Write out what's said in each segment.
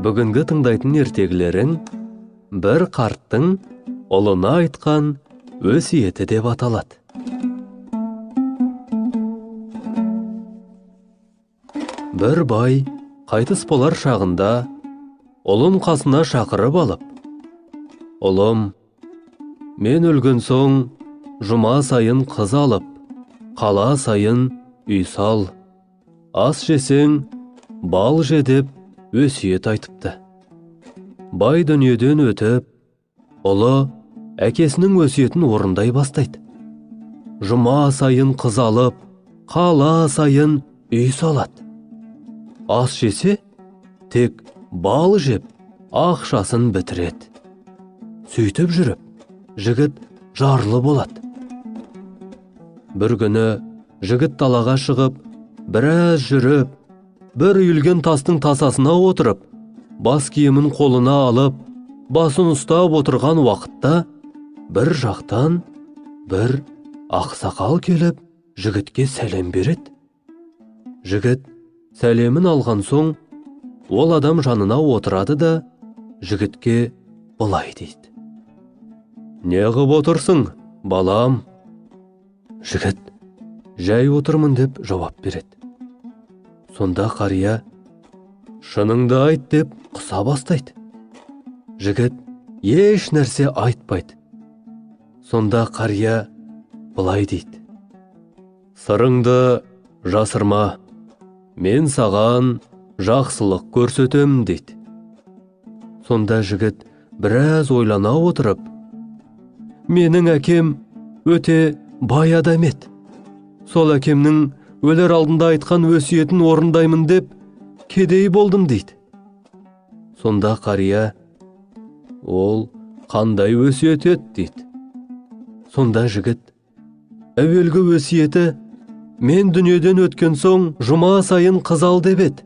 Бүгінгі тыңдайтын ертегілерің бір қарттың ұлына айтқан өсиеті деп аталады. Бір бай қайтыс болар шағында ұлын қасына шақырып алып, «Ұлым, мен өлген соң жұма сайын қыз алып, қала сайын үй сал, ас жесең бал же» деп өсиет айтыпты. Бай дүниеден өтіп, ұлы әкесінің өсиетін орындай бастайды. Жұма сайын қыз алып, қала сайын үй салады. Ас жесе, тек бал жеп, ақшасын бітіреді. Сөйтіп жүріп, жігіт жарлы болады. Бір күні жігіт далаға шығып, біраз жүріп, бір үйілген тастың тасасына отырып, бас киімін қолына алып, басын ұстап отырған уақытта бір жақтан бір ақсақал келіп, жігітке сәлем береді. Жігіт сәлемін алған соң, ол адам жанына отырады да, жігітке былай дейді: «Не қып отырсың, балам?» Жігіт жай отырмын деп жауап береді. Сонда қария «Шыныңды айт» деп құса бастайды. Жігіт еш нәрсе айтпайды. Сонда қария былай дейді: «Сырыңды жасырма, мен саған жақсылық көрсетемін» дейді. Сонда жігіт біраз ойлана отырып, «Менің әкем өте бай адам еді. Сол әкемнің өлер алдында айтқан өсиетін орындаймын деп кедей болдым» дейді. Сонда қария, «Ол қандай өсиет еді?» дейді. Сонда жігіт, «Әуелгі өсиеті мен дүниеден өткен соң жұма сайын қыз ал деп еді.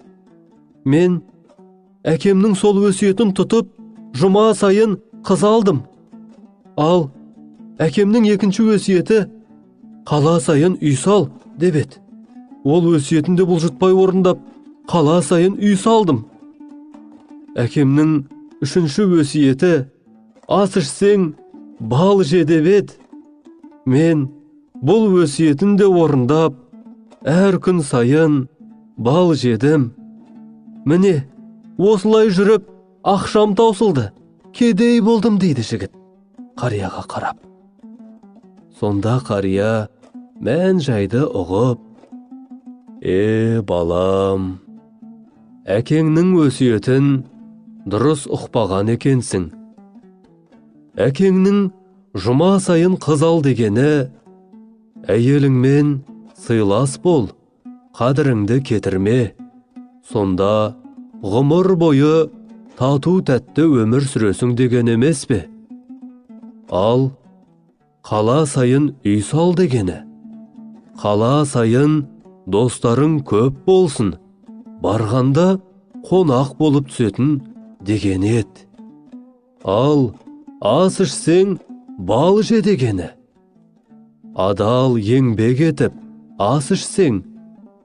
Мен әкемнің сол өсиетін тұтып, жұма сайын қыз алдым. Ал әкемнің екінші өсиеті қала сайын үй сал деп еді. Ол өсиетін де бұлжытпай орындап, қала сайын үй салдым. Әкемнің үшінші өсиеті ас ішсең бал же деп еді. Мен бұл өсиетін де орындап, әр күн сайын бал жедім. Міне, осылай жүріп, ақшам таусылды, кедей болдым» дейді жігіт қарияға қарап. Сонда қария мән жайды ұғып, «Е, балам, әкеңнің өсиетін дұрыс ұқпаған екенсің. Әкеңнің жұма сайын қыз ал дегені, әйеліңмен сыйлас бол, қадіріңді кетірме, сонда ғұмыр бойы тату тәтті өмір сүресің деген емес пе? Ал қала сайын үй сал дегені, қала сайын достарың көп болсын, барғанда қонақ болып түсетін деген еді. Ал ас ішсең бал же дегені, адал еңбек етіп ас ішсең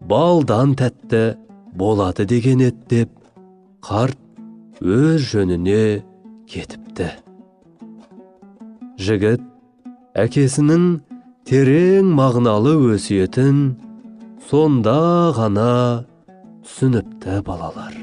балдан тәтті болады деген еді» деп қарт өз жөніне кетіпті. Жігіт әкесінің терең мағыналы өсиетін сонда ғана түсініпті, балалар.